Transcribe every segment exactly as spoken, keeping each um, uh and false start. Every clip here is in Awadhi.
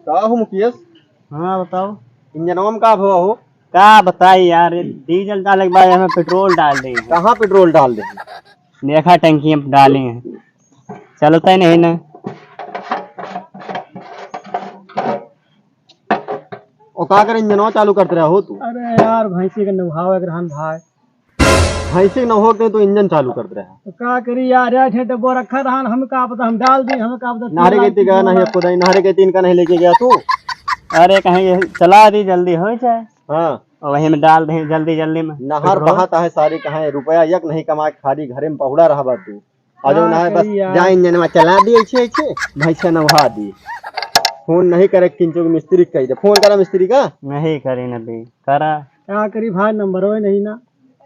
का हो मुकेश? हाँ, बताओ। इंजनवा में का भवा हो? का बताई यार, डीजल डाले के बाद हमें पेट्रोल डाल दे। कहाँ पेट्रोल डाल दे? देखा, टंकी में डाले हैं, चलता ही नहीं ना। और का करे, इंजनवा चालू करते रहा हो तू? अरे यार, भैंसी के नहावे के रहन भाई। भैंसी के नहावे के तो इंजन चालू करते रहा। तो का करी यार, यार, ठे डब्बो रखा रहन, हम का पता, हम डाल दी, हम का पता, नहरे गई थी का नहीं, खुदा ही नहरे गई थी, इनका नहीं लेके गया तू? अरे, कहीं ये चला दी, जल्दी हो जाए। हाँ। और वही में डाल दे जल्दी जल्दी में नहर पेट्रोल। बहाता है सारी, कहाँ है रुपया, एक नहीं कमा के खाली घरे में पहुड़ा रहा बा तू। आ जाओ का ना है, बस करी यार? जा इंजनवा चला दी, ऐसे, ऐसे, भैंसा नहा दी। फोन नहीं करे, किंचो के मिस्त्री के कही दे। फोन करा मिस्त्री का। नहीं करी न बे, करा। का करी भाई, नंबरो नहीं ना।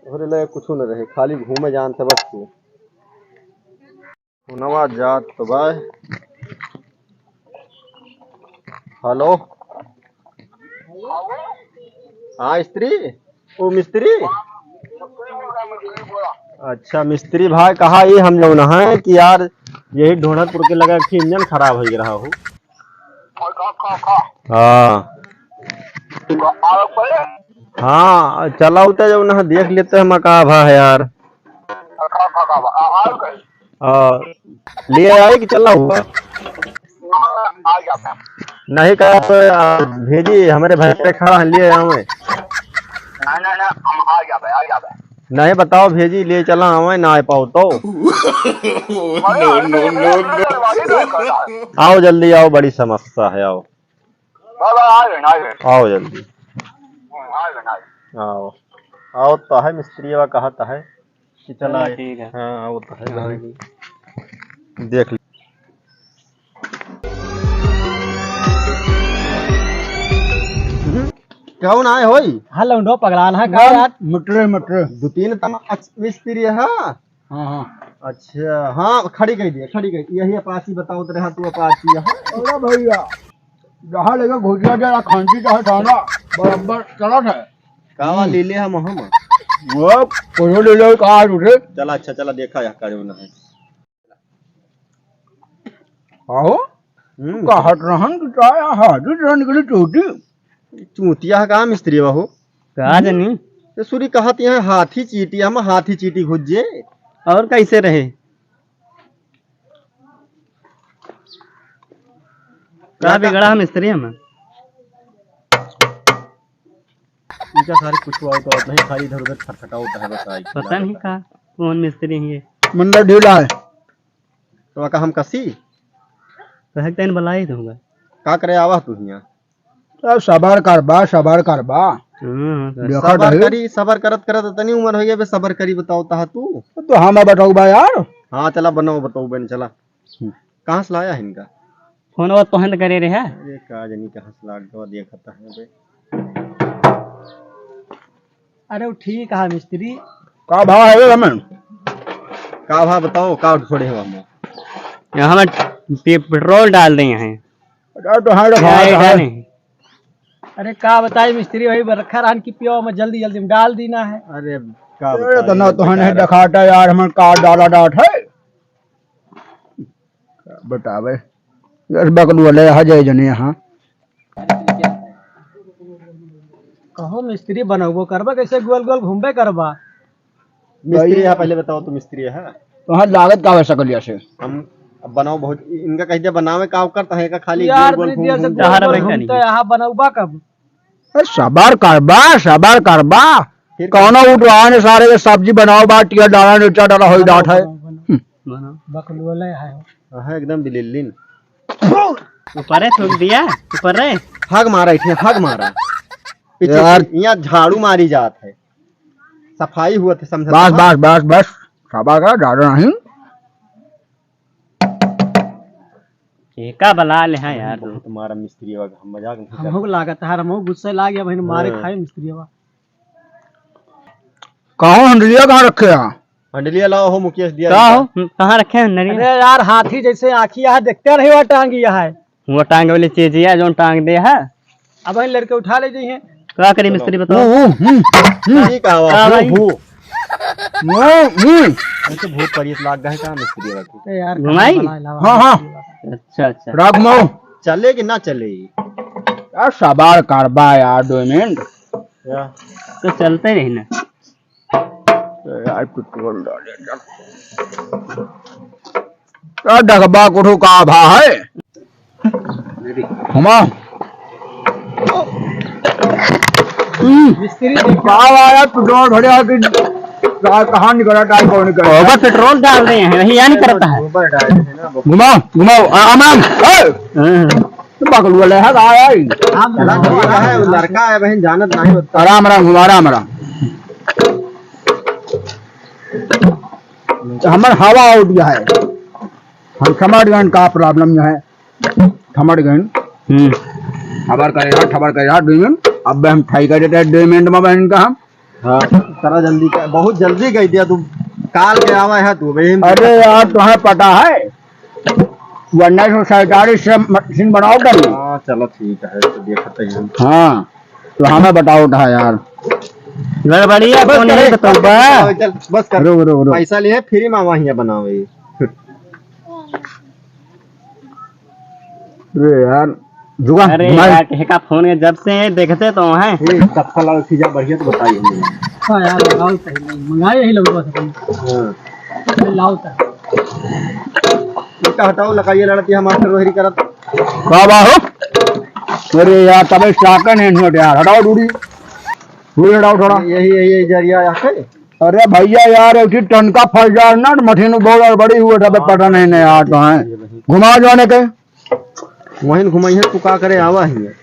अरे ले, कुछ न रहे, खाली घूमे जान थे बस तू। फोनवा जात तो बा। हेलो। हाँ, स्त्री? ओ, मिस्त्री? अच्छा, मिस्त्री भाई, कहा ये हम जौन है कि यार, यही ढोढ़कपुर के लगा कि इंजन खराब हो रहा हो। हाँ। हाँ, चला उतर जौन है, देख लेते हैं, हम का भा है यार। आ, ले आए कि चला हुआ? नहीं कहा तो, आ, भेजी, हमरे भाई पे खड़ा है, ले आवे। नहीं, नहीं, नहीं, हम आ जाबे, आ जाबे। नहीं बताओ, भेजी, ले चला आवे, ना आ पाओ तो। No, no, no, no। आओ जल्दी आओ, बड़ी समस्या है, आओ। बाबा, आ गए, आ गए। आओ जल्दी। हम्म, आ गए, आ गए। आओ। आओ तो है, मिस्त्री बा कहा तो है कि चला हाँ, आए। ठीक है। हाँ, आओ तो है। हाँ जी। देख ली। कौन आए होई? हाँ, लौंडो पगलान है, का यार? मटरे, मटरे। दो तीन तना अच-, मिस्त्री है। हाँ, हाँ। अच्छा, हाँ, खड़ी कह दिया, खड़ी कह दिया। यही अपाची बताओ तो रहा तू, अपाची है। अरे भैया, जहाँ लगे घुसिया जा, खांची चाहे थाना, बराबर चलत है। कावा हम्म। ले ले हम, हम। वो, कोई ले ले, कहाँ उठे? चला, अच्छा, चला, देखा यहाँ का जो ना है। आओ, हम्म। कहत रहन कि चाहे हाथ रहन के लिए चोटी। चूतिया है का मिस्त्री बा हो? का हम्म? जानी? ये सुरी कहत यहाँ हाथी चीटी, हम हाथी चीटी घुस जे। और कैसे रहे? का का बिगड़ा हम स्त्री हम? इनका सारे कुछ हुआ तो नहीं, खाली इधर उधर खटखटावत है बस। आई पता नहीं का, कौन मिस्त्री है ये? मंडा ढीला है। तो का हम कसी? तो है तेन बलाई दूंगा। का करे आवा तू हियां? अब सबर करबा, सबर करबा। हम्म, देखा सबर रहे। करी, सबर करत करत इतनी उम्र हो गई बे, सबर करी बताओ तहा तू। तो हम बताऊ बा यार। हाँ, चला बनाओ, बताओ बहन, चला। हम्म। कहाँ से लाया है इनका? फोन वो तोहन करे रहे। अरे का जानी कहाँ से लाग गवा, देखता है बे। अरे वो ठीक है मिस्त्री। का भाव है हमें? का भाव बताओ, का थोड़े हो हम? यहाँ हम पे-, पेट्रोल डाल रहे हैं। अरे तो हाँ, रखा क्या है, है। नहीं? अरे का बताई मिस्त्री, वही बरखा रहन की पियो में जल्दी जल्दी में डाल दीना है। अरे का अरे बताई, तो ना तो हमें बेकार है। दिखाता यार, हमें का डाला डाट है। बतावे। यस बकलू वाले यहाँ जाए जने यहाँ। कहो मिस्त्री बनउबो करबा, कैसे गोल गोल घूमबे करबा? मिस्त्री भाई। यहाँ पहले बताओ तो मिस्त्री है। तो हाँ लागत का वैसा कर लिया से? हम अब बनाओ बहुत, इनका कह दिया बनावे का करता है, का खाली यार, गोल गोल इतनी घूम देर से घूम टहर घूम में घूम कनी। तो यहाँ बनउबा कब? ए, सबर करबा, सबर करबा। फिर कौनो उठवा ने सारे के सब्जी बनाओ बा, टिया डाला, नीचा डाला, होई बनाओ, डाट है। बनाओ, बनाओ। हम्म। बनाओ। बकलुअले है। हाँ, एकदम बिलिल्लिन। ऊपरे थूक दिया, ऊपरे। हग मारा इठे, हग मारा। पीछे यार। से यहाँ झाड़ू मारी जात है। सफाई हुआ थे, समझा बस, था? बस, बस, बस। सबर कर, ज्यादा नहीं। एका बला ले, हाँ यार। बहुत मारा मिस्त्री बा, हम मजाक नहीं हमहू करते। लागत है, हमहू गुस्से लाग गया, बहन मारे हाँ। खाए मिस्त्री बा। कहाँ हंडलिया कहाँ रखे हैं? हंडलिया लाओ हो मुकेश दिया का इनका। हो? हम्म, कहाँ रखे हैं हंडलिया? अरे यार, हाथी जैसे आँखी है, देखते नहीं हुआ टांगी है। वो टांग वाली चीज है, जो टांग दे है। अब वही लड़के उठा ले जाइए। का करी चलो। मिस्त्री बताओ? हम्म, हम्म, हम्म। ठीक है, का हम्म, भाई? हम्म। हम्म, हम्म। ऐसे भूत परियत लाग गए का मिस्त्री वाला? ए यार, घुमाई? कहाँ बना लावा? हाँ, हाँ। अच्छा, अच्छा। राख माओ। चले कि ना चले? यार, सवार करबा यार, दो मिनट। क्या? तो चलते रही ना। यार, पेट्रोल डाले, चल। यार, डगबा कुठू का भा है? घुमा। हम्म। मिस्त्री देखो। का आया, पेट्रोल भरे आ कि का-, कहाँ निकला, टाइम कौन निकला? होगा, पेट्रोल डाल रहे हैं, वही या नहीं करता है। ऊपर डाल रहे हैं ना, वो। घुमाओ, घुमाओ, आ-, आम, आम, ए! हाँ। बगल वाला है, आया ही। आप लड़का है, वो लड़का है, बहन, जानत नहीं होता। आराम, आराम, घुमा, आराम, आराम। हमर हवा उठ गया है। हम समझ गए का problem है। ठमड़ गइन। हम्म। ठबर करे रहा, ठबर करे रहा, दो मिनट। अब हम ठाई कर देते हैं, दो मिनट में बहन का हम। हाँ, करा जल्दी कर, बहुत जल्दी कह दिया तू। काल के आवा है तू, बहन। अरे यार, तुम्हें पता है, उन्नीस सौ सैंतालीस से मशीन बनाओ कर ली। हाँ, चलो ठीक है, तो देखते हैं। हाँ, तो हमें बताओ था यार। गड़बड़िया बस कौन कर, है तो बस बा? कर, चल, बस कर। रुक, रुक, रुक। पैसा लिए, free में वहीं बनावे। अरे यार, जुगा, अरे घुमाए। यार, केहका फोन है, जब से देखते तो हैं। ए, चप्पल और चीजा बढ़िया तो बताइए। हाँ यार, लगाओ सही नहीं, मंगाए यही लोग बस अपन। हाँ। अरे लाओ सर। इनका हटाओ, लगाइए लड़ती है मास्टर वही करत। का बा हो? अरे यार, तबे साकन है नोट यार, हटाओ दूरी। दूरी हटाओ थोड़ा। यही, यही, यही जरिया है। अरे भैया यार, एक ठे टनका फंस जाए ना, तो मशीन बहुत बड़ी हुआ था, हाँ, पता नहीं, नहीं यार, तो है। घुमा जाने के। वहीं घुमाई है, तू का करे आवा ही है?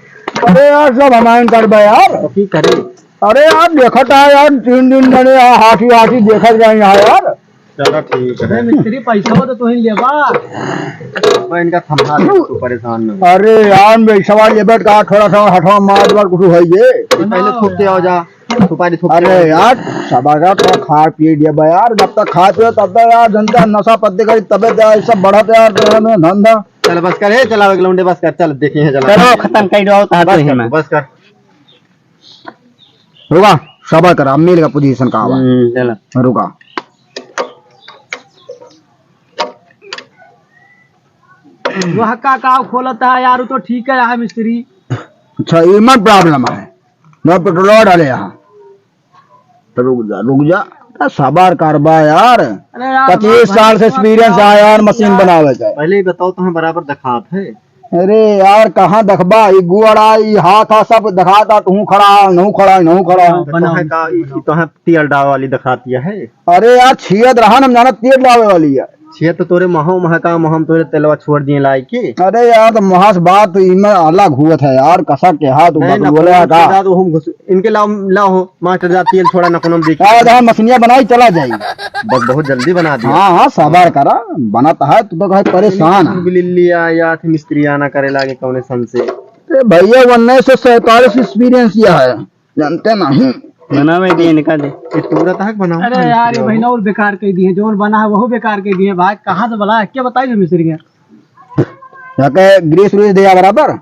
अरे यार, सब हमारे करबे यार। तो की करे? अरे यार, देखत है यार, तीन दिन बने यार, हाथी, हाथी देखत रहे यहाँ यार। चलो ठीक है। अरे मिस्त्री, पैसा हो तो तू ही लेबा। मैं इनका थमा दे, तू परेशान ना हो। अरे यार, पैसा लेबे का, थोड़ा सा हथवा मार, मार कुछ होई जे। पहले थूक के आओ जा। सुपारी थूक के अरे यार, सबर कर, थोड़ा खा पी लिया बा यार, जब तक खा पियो तब तक यार, जनता नशा पत्ती करी, तबे तो ये सब बढ़त यार, तो हमें धंधा। चल बस कर, हे चलाओ एक लौंडे, बस कर, चल देखे हैं, चला। चलो, खत्म कर दो, कहाँ बस तो कर, हिम्मत। बस कर। रुका, सबर कर, अब मिल गया position का आवा। हम्म, चलो। रुका। वह का, का खोलता है यार, वो तो ठीक है यार मिस्त्री। अच्छा, ये मत problem है। मैं पेट्रोल डाले यहाँ। तो रुक जा, रुक जा। अरे सबर करबा यार। अरे यार, पच्चीस साल से experience है यार, मशीन बनावे का। पहले ही बताओ, तुम्हें बराबर दिखात है। अरे यार, कहाँ देखबा? ई गोड़ा, ई हाथ, आ सब दिखाता, तू खड़ा, नहू खड़ा, नहू खड़ा। तो बनाओ, है का, ई, ई तो है तेल डावे वाली दिखाती है। अरे यार, छियत रहा न, हम जानत तेल डावे वाली है। छियत तो तोरे महो महका, महम तोरे तेलवा छोड़ दिए लाई के। अरे यार, तो महा से बात तो इमे अलग हुआ था यार, कसा के हाथ नहीं, बगल बोले का। तो हम घुस-, इनके लाओ, लाओ हो, मास्टर जा तेल छोड़ा न कोनो दिख। यार, जहाँ मशीनिया बनाई चला जाई। बस बहुत जल्दी बना दिया। हाँ, हाँ, सबर करा, बनत है, तू तो कहे परेशान है। बिल्ली लिया या थे मिस्त्री आना करे लागे कौने सन से। अरे भैया, उन्नीस सौ सैंतालीस experience यह है। जानते नहीं। बनावे दे, इनका दे। ये तोरा तक बनाओ। अरे यार, ये बहिना और बेकार कर दिए, जो बना है वो बेकार कर दिए भाई। कहाँ से बना है, क्या बताइए मिस्त्री के? यहाँ के grease व्रीस दिया बराबर?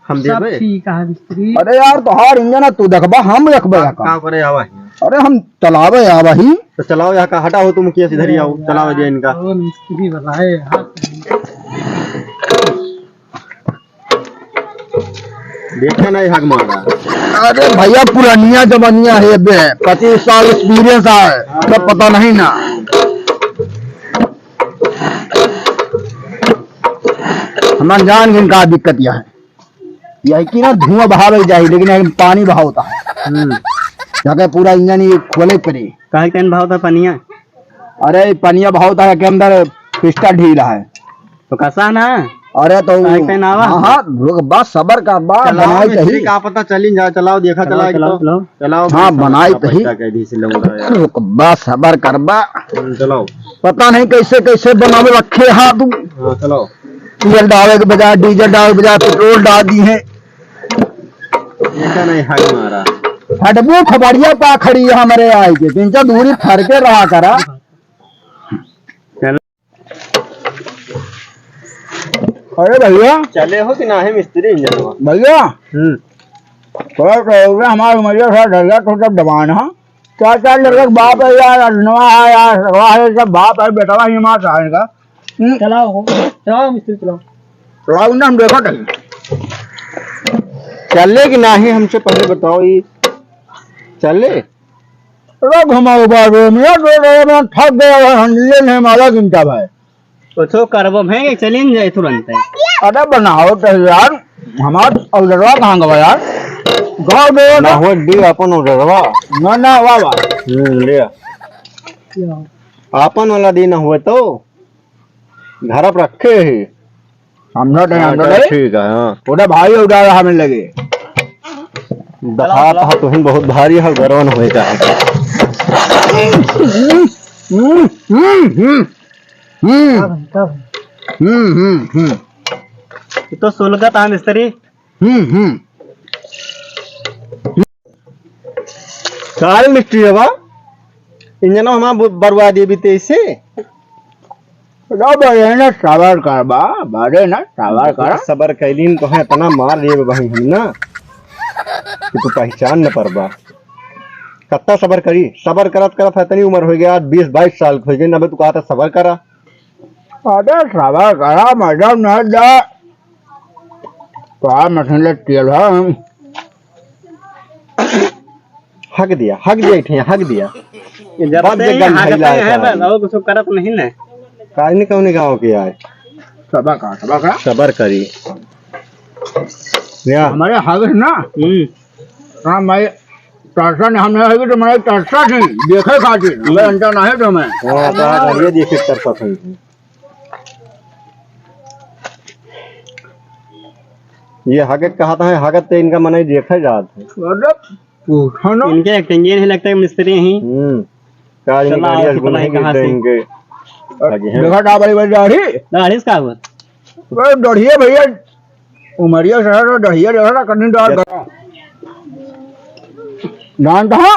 हम सब देबे। ठीक है मिस्त्री। अरे यार, तोहार इंजन है, तू देखबा, हम देखबे यहाँ का। का करे आवा है? अरे हम चलावे आवा ही। तो चलाओ यहाँ का, हटा हो तुम, किया इधर ही आओ, चलावे दे इनका। कौन मिस्त्री वाला है यार? देखा नहीं हग मारा। अरे भैया, पुरानिया जमानिया है बे, पच्चीस साल experience है, तो पता नहीं ना। हमार जान घिन का दिक्कत यह है, यह कि ना धुआं बहावे जाही, लेकिन यह पानी बहावता है। हम्म। जाके पूरा इंजन ये खोले पड़े। काहे के बहावता पनिया? अरे, पनिया बहुत है के अंदर, piston ढीला है। तो कसा ना? अरे, तो काहे के ना आवा? हाँ, हाँ, रुक, बस सबर का, बस चलाओ बनाई मिस्त्री, सही। का पता चली जा, चलाओ, देखा, चलाओ, चलाओ, चलाओ, चलाओ। चलाओ, हाँ, भाई, बनाई सही। पैसा के भी से लूंगा यार। रुक, बस सबर कर, बा। हम्म, चलाओ। पता नहीं कैसे, कैसे बनावे रखे हाथ। हाँ, चलाओ। तेल डाले के बजाय, डीजल डाले के बजाय, पेट्रोल डाल दी है। ऐसा नहीं हग मारा। हटबू खबरिया पा खड़ी है हमरे आए के, तीन चार दूरी फरके रहा करा। चल। अरे भैया। चले हो कि ना है मिस्त्री इंजनवा? भैया। हम्म। थोड़ा सा हो गया हमारे उमरिया, थोड़ा डर गया तो जब दबान, हाँ। चार चार लड़के के बाप है यार, नवा है यार, सगवा है, सब बाप है, बेटवा ही मार रहा है इनका। हम्म। चलाओ, चलाओ मिस्त्री, चलाओ। चलाओ ना, हम देखा कहीं। चले कि नाही, हमसे पहले बताओ, ये चले? अरे घुमाऊ बाबू, मैं तो, मैं थक गया है, हम लिए नहीं माला गिनता भाई। कुछो करबो भाई, चलिन जाए तुरंत। अरे बनाओ तो यार, हमार ऑर्डरवा कहाँ गवा यार? गाँव दे ना। ना हो दी अपन ऑर्डरवा। ना, ना, वाह, वाह। हम्म, ले। आपन वाला दिन हुए तो घर पर रखे ही। समझा नहीं, हाँ, समझा चल नहीं? ठीक है, हाँ। पूरा भाई उड़ा रहा हमें लगे। दफा था तुहिन बहुत भारी है, गरवन होए का। हम्म, हम्म, हम्म, हम्म। हम्म। हम्म, हम्म, हम्म। ये तो सुलगत है मिस्त्री। हम्म, हम्म। सारे मिस्त्री हवा, इंजन हमार ब-, बर्बाद ये भी तेज से। लो बड़े ना सबर कर बा, बड़े ना सबर कर। सबर कैलीन तो है, इतना मार दिए भाई हम ना कि तू पहचान न परबा। कत्ता सबर करी, सबर करत करत है इतनी उम्र हो गया, आज बीस बाईस साल हो गए, अबे तू कहा था सबर करा। अरे सबर करा, मैडम, ना जा। तो आ मशीन ले तेल है। हक दिया, हक दिया, इठे हक दिया। ये जब बाप से जब ही गंधाई हकते लाल हैं, साहब। बस और कुछ करत नहीं ना। काहे नहीं कौन गाँव के आए? सबर का, सबर का। सबर करी। या। हमारे हक है ना? हम्म। हाँ, मैं तरसा नहीं, हमने कहा कि तुम्हारे तरसा थी, देखे खातिर, हम्म। हमें अंडा ना है तुम्हें। हाँ, तो आज ये देखे तरसा थी। ये हगत कहा था, हगत ते इनका मने देखा जात है। मतलब, पूछो ना। इनके acting ये नहीं लगता कि मिस्त्री ही। हम्म। का इनके चला, गाड़ी और आज गुनाही कितना गिर कहाँ से? इनके। आगे हैं। देखा था बड़ी बड़ी दाढ़ी। दाढ़ी से का हुआ? अरे, दाढ़िया भैया, उमरिया शहर और दाढ़िया देखा था, कतनी दाढ़ क्या? गया। जानता है?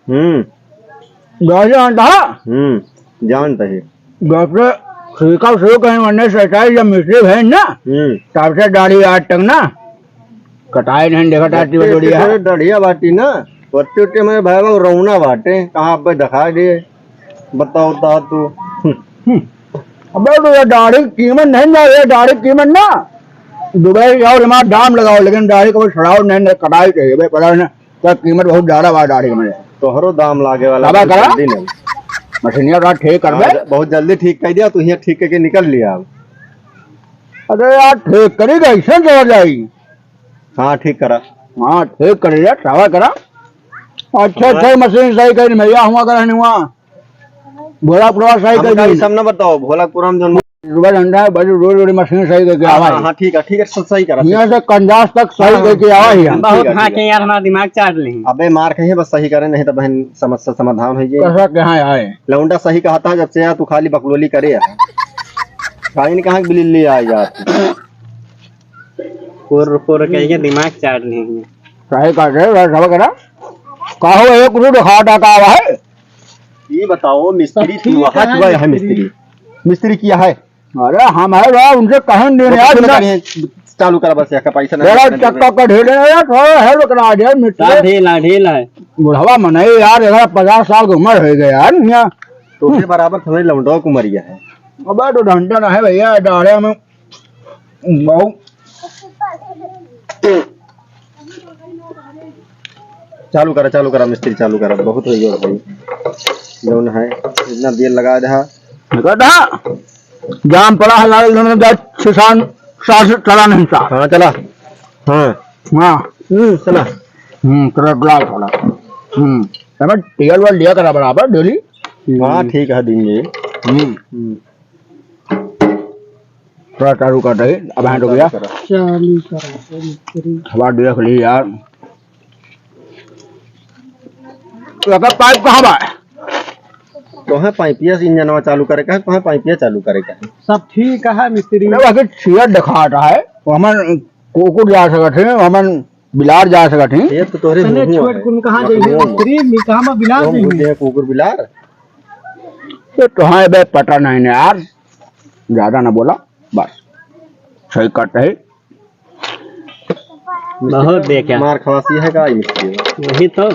हम्म। गाड़ी जानता है? हम्म, जानता है। डॉक्टर श्रीकांत सिंह कहीं उन्नीस सौ सैंतालीस जब मिस्त्री भए ना, हम्म। तब से दाढ़ी आज तक ना कटाए नहीं, देखा था, बच्चे जोड़िया है। थोड़े दाढ़िया बाटी ना, बच्चे के मेरे भाई बाबू रौना बाटे, कहाँ पे दिखा दिए, बताओ, बताओ तू। हम्म। अबे तो ये दाढ़ी की कीमत नहीं ना, ये दाढ़ी की कीमत ना, दुबई जाओ, हमारा दाम लगाओ, लेकिन दाढ़ी को छुड़ाओ नहीं, नहीं, कटाई चाहिए भाई, पता है ना। तो कीमत बहुत ज्यादा बा दाढ़ी में। तोहरो दाम लागे वाला सबर बहुत करा। जल्दी नहीं। मशीनिया थोड़ा ठीक कर दे। हाँ, बहुत जल्दी ठीक कर दिया, तू हियाँ ठीक करके निकल लिया अब। अरे यार, ठीक करी, कैसे चला जाई? हाँ, ठीक करा। हाँ, ठीक करी यार, सबर करा। अच्छा, हाँ। अच्छा, मशीन सही करी, भैया, हुआ करा नहीं हुआ। भोलापुरवा सही हमका करी। ई सब न बताओ, भोलापुरवा में जौन सुबह झंडा है, बड़ी रोड, रोड मशीन सही करके हाँ, आवा हाँ, ही। हाँ, ठीक है, ठीक है, सब सही करा, यहाँ ठीक से है। कंजास तक सही हाँ, करके आवा ही हम। ठीक बहुत है, हाँ ठीक है। के यार, हमारा दिमाग चाट ली। अबे मार कहीं बस सही करे, नहीं तो बहन समस्या समाधान हो जाए। कैसा कहाँ आए? लौंडा सही कहा था, जब से यार तू खाली बकलोली करे यार। खाइन कहाँ के बिल्ली आ यार। पुर पुर कहिए दिमाग चाट ली। सही कहा थे, वह सब करा। कहो एक रुपये खाता का है? ये बताओ, मिस्त्री सब ठीक तू हाथ है, बाय है मिस्त्री। मिस्त्री। मिस्त्री किया है? अरे, हम है बा, उनसे कहन दे वो यार, तो ना। करिए, चालू करा बस, यहाँ का पैसा ना बड़ा देना चक्का देना। का ढेर है यार, थोड़ा है, लेकिन आ जाए मिस्त्री। का ढेला, ढेला है। बुढ़वा मन है यार, एक पचास साल की उम्र हो गई यार, यहाँ। तो फिर बराबर समझ लौंडो को मरिया है। अबे, तो ढंडा ना है भैया, डाढ़े में बहुत। चालू करा, चालू करा, मिस्त्री, चालू करा, बहुत हो गया भाई। जौन है, इतना देर लगा दे। गधा, जाम पड़ा है, लाल धन का छह सात, सात से चला नहीं सा। हाँ, चला। हाँ। हाँ। हम्म, चला। हम्म, चला, चला, चला। हम्म, समझ, तेल वाल लिया करा बराबर, डेली। हाँ, ठीक है, देंगे। हम्म। हम्म। थोड़ा चालू कर दे, अब हैंड हो गया। चालू करा, चालू करी। हवा देख ली यार। तो अगर पाइप कहाँ बा? कहाँ पाइपिया से इंजनवा चालू करे का है? कहाँ पाइपिया चालू करे का है? सब ठीक है मिस्त्री। अरे बाकी छिया दिखा रहा है, वो हमन कुकुर जा सकत है, हमन बिलार जा सकत है। ये तो तोहरे इतने मुंह छोट है। कुन कहाँ जाइए मखमून। मिस्त्री, मी कहाँ में बिलार हम जाइए? बुद्धि है कुकुर बिलार। ये तो हाँ बे, पता नहीं ना यार, ज्यादा ना बोला, बस सही कट है। बहुत देखे। मार खवासी है का ई मिस्त्री? वही तो।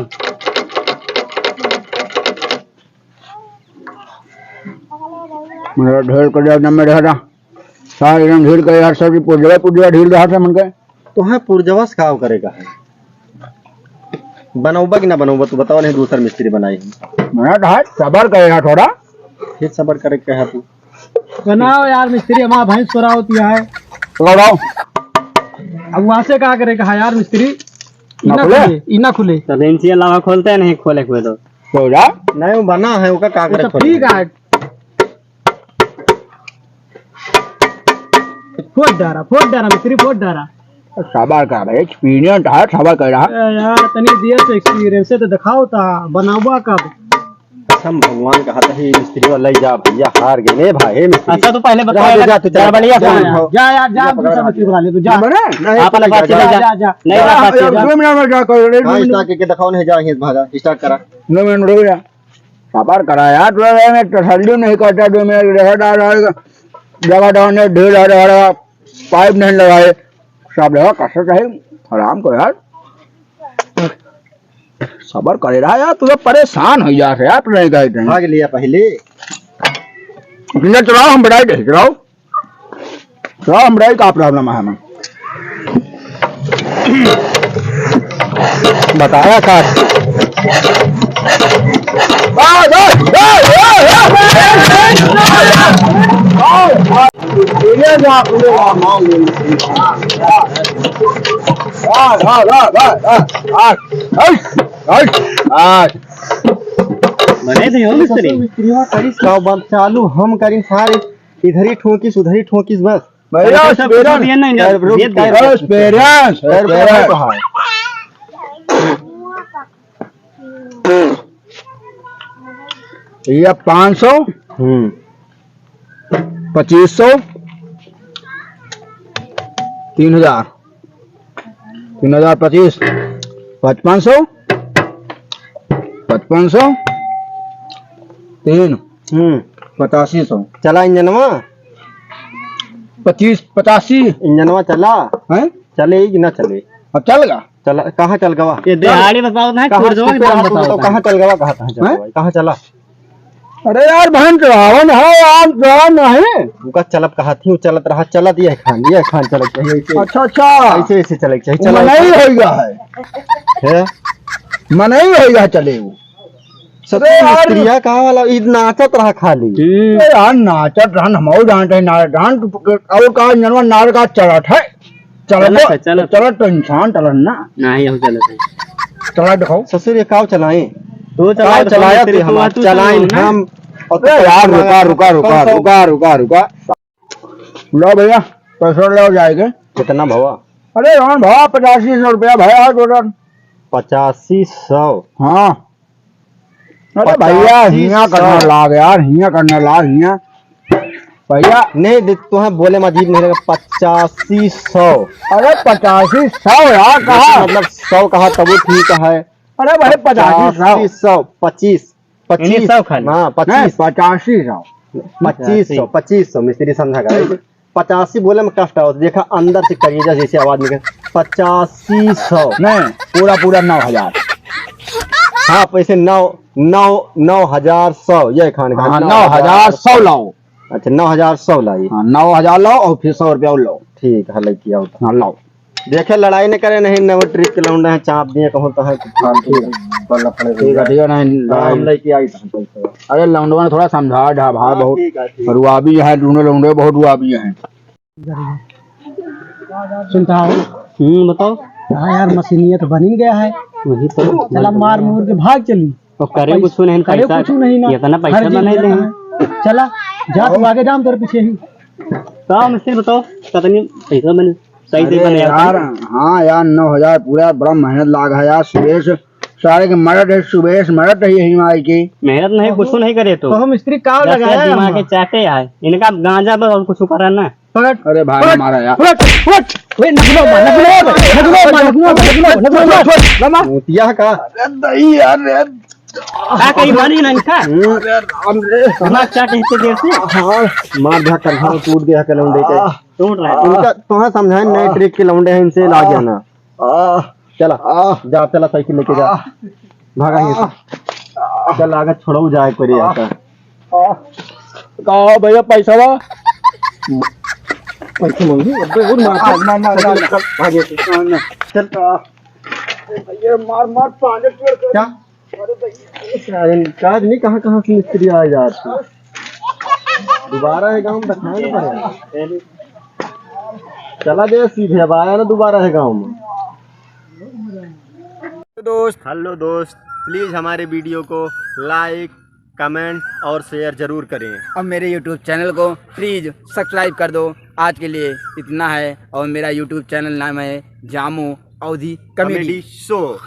मेरा ढेर कर दिया, जब मैं रह रहा। सारे एकदम ढील कर यार, सब पुजवा, पुजवा ढील रहा था मन के। तोहे पुर्जवा से का करे का है? बनउबा कि ना बनउबा, तू बतावा, नहीं दूसर मिस्त्री बनाई। मना तो है, सबर करे ना थोड़ा। फिर सबर करे के है तू। बनाओ यार मिस्त्री, हमारा भैंस चोरा होती है। लगाओ। अब वहाँ से का करे कहा यार मिस्त्री? ना इना खुले? खुले, इना खुले। तो बेंचिया लावा खोलते हैं, नहीं खोले हुए तो। तो जा। नहीं, वो बना है, ओका का वो करे तो खोले? ठीक है। फोड़ डारा, फोड़ डारा, मिस्त्री फोड़ डारा। सबर का भाई, experience है, सबर कर रहा। ए यार, तनी दिया से experience से तो दिखाओ ता, बनावा कब? कसम भगवान का हाथ है, मिस्त्री वाला ही जा भैया, हार गए ने भाई, हे मिस्त्री। अच्छा, तू पहले बता जा, यार, जा, तू जा, गड़बड़िया जा, कहाँ है? जा, जा, जा, जा, दूसरा पकड़ा मिस्त्री बुला ले, तू जा। मने? नहीं, आप अपना जा, बात जा, जा, जा, जा। नहीं, जा, आप बात जा, जा, जा। जा, जा, जा, जा, नहीं, जा, आप बात जा, जा। हाँ, start करके दिखाओ, नहीं जा, ये भागा, start करा। दो मिनट रुक जा। सबर करा यार, तू ये में तसल्ली नहीं करता, दो मिनट रह डाल रहा है, जगह डालने ढील रह रहा, pipe नहीं लगाए, सब जगह कसर है, आराम कर यार। सबर करे रहा यार, तू तो परेशान हो जा रहा है यार, तू नहीं गए थे। भाग लिया पहले। बिना चलाओ, हम बढ़ाई दे, चलाओ। चलाओ, हम बढ़ाई, का problem है हमें? बताया का? बने थे हो मिस्त्री। मिस्त्रीवा करी सब बंद चालू, हम करी सारे, इधर ही ठोकिस, उधर ही ठोकिस, बस। भैया, अरे, सब experience। दिया नहीं, टायर ब्रेक, दे दे। Tyre brake. Experience, tyre brake experience। कहाँ है? ये पाँच सौ, हम्म। पच्चीस सौ, तीन हजार, तीन हजार पच्चीस, पचपन सौ, पचपन सौ, तीन, हम्म। पचासी सौ। चला इंजनवा? पच्चीस, पचासी। इंजनवा चला? हैं? चले कि ना चले? अब चल गा? चला, कहाँ चल गवा? ये दिहाड़ी बताओ ना, कहाँ, खुर्दवा के दाम बताओ, कहाँ चल गवा, कहाँ, कहाँ चल गवा? कहाँ चला? अरे यार, बहन चढ़ावन है यार, चढ़ावन नहीं। उनका चलब कहा थी, वो चलत रहा, चलत ये खान, ये खान चलत रही, ऐसे। अच्छा, अच्छा। ऐसे, ऐसे चलत रही, चला। मनई होइगा है। है? मनई होइगा चले वो। अरे यार। मिस्त्रिया कहाँ वाला, ईद नाचत रहा खाली। हम्म। अरे यार, नाचत रहन, हम और जानते हैं, ना, जान, और का, जनवा नार का चलत है। चलत चलत है, चलत। चलत तो इंसान चलत ना। नहीं, हम चलत है। चला दिखाओ। ससुर, ये काव चलाएं? तू चला, काव चलाया तेरे थे को हम, तू चलाएं चलाओ ना। हम। अरे यार, रुका, रुका, रुका, रुका, रुका, रुका। लो भैया, पैसा लो जाएगा। कितना भवा? अरे राम भवा, पचासी सौ रुपया भया, टोटल। पचासी सौ? हाँ। अरे भैया, पचासी सौ। हियाँ करने लाग यार, हियाँ करने लाग, हियाँ। भैया। नहीं, देख, तुम्हें बोले में अजीब नहीं लगा, पचासी सौ। अरे पचासी सौ यार, कहा? मतलब सौ कहा तब वो ठीक है। अरे भाई, पचासी सौ। पचासी सौ, पच्चीस, पच्चीस। सौ खाली। हाँ, पच्चीस। नहीं, पचासी सौ। पच्चीस सौ, पच्चीस सौ, मिस्त्री समझा कर। पचासी बोले में कष्ट आवत, देखा अंदर से करेजा जैसे आवाज निकल, पचासी सौ। नहीं, पूरा, पूरा नौ हजार। हाँ, पैसे नौ, नौ, नौ हजार सौ, ये खान का हाँ, नौ हजार सौ लाओ। अच्छा, नौ हजार सौ लाई। हाँ, नौ हजार लाओ और फिर सौ रुपया और लाओ। ठीक है, लेके आओ तो। हाँ, लाओ। देखे, लड़ाई न करे, नहीं नव ट्रिक के लौंडे हैं, चाप दिए, कहूँ तो है, फालतू बल्ला पड़े ठीक है, ठीक है, नहीं, हम नहीं। लेके आई था पैसा। अरे, लौंडवा ने थोड़ा समझा, ढाबा हाँ, बहुत ठीक है, ठीक। रुआबी है, दोनों लौंडे बहुत रुआबी हैं। सुनता हो? हम्म, बताओ। हाँ यार, मशीनिया तो बन ही गया है। वही तो। चला, मार मूर के भाग चली। तो करे कुछ नहीं, करे पैसा, कुछ नहीं ना। इतना पैसा हर चीज बनाए देना दें। है। चला, जा तू आगे जा, हम तेरे पीछे ही। का मिस्त्री बताओ, कितनी पैसा बने? सही से अरे बने यार, यार। हाँ यार, नौ हजार पूरा बड़ा मेहनत लाग है यार। सुबह से सारे के मरत है, सुबह से मरत है यही माई की। मेहनत नहीं, कुछ नहीं करे तो। तो हम मिस्त्री का जैसे लगाया है दिमाग के हमारा? चाटे आए। इनका गांजा पर और कुछ करा ना। पकड़। अरे भाई पकड़, हमारा यार। पकड़, पकड़। ओए, नगलो मार, नगलो मार, नगलो मार, नगलो मार, नगलो मार। मोतिया का? अरे नहीं यार, यार। का कहीं मारी ना इनका? अरे राम रे। दिमाग चाटे इतने देर से। हाँ। मार दिया, कंधा टूट गया, कलम लेके। टूट रहा है। इनका तो है समझाए, नए ट्रिक के लौंडे हैं, इनसे इलाज है ना। आह। चला, आह। जा, चला, साइकिल लेके जा। आह। भागा यहीं से। आह। चल, आगे छोड़ो, जाए पड़ी आह। आता। आह। का हो भैया, पैसा बा? पैसे मांगू, अबे और मार। आ, ना, ना, ना, ना। चल, भागे। ना, ना। चल, आ। ये मार, मार, पानी पी के। क्या? अरे भाई। अरे, काज नहीं, कहाँ, कहाँ से मिस्त्री आ जात है? दोबारा है गाँव में, दिखाना पड़ेगा। चला जाए सीधे, अब आया ना दोबारा है गाँव में। तो दोस्त, हेलो दोस्त, प्लीज हमारे वीडियो को लाइक, कमेंट और शेयर जरूर करें। और मेरे YouTube चैनल को प्लीज सब्सक्राइब कर दो। आज के लिए इतना है। और मेरा YouTube चैनल नाम है Jamu Awadhi comedy. Comedy show.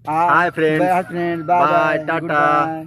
हाँ, hi friends. Bye friends, bye bye, bye, tata. Good bye.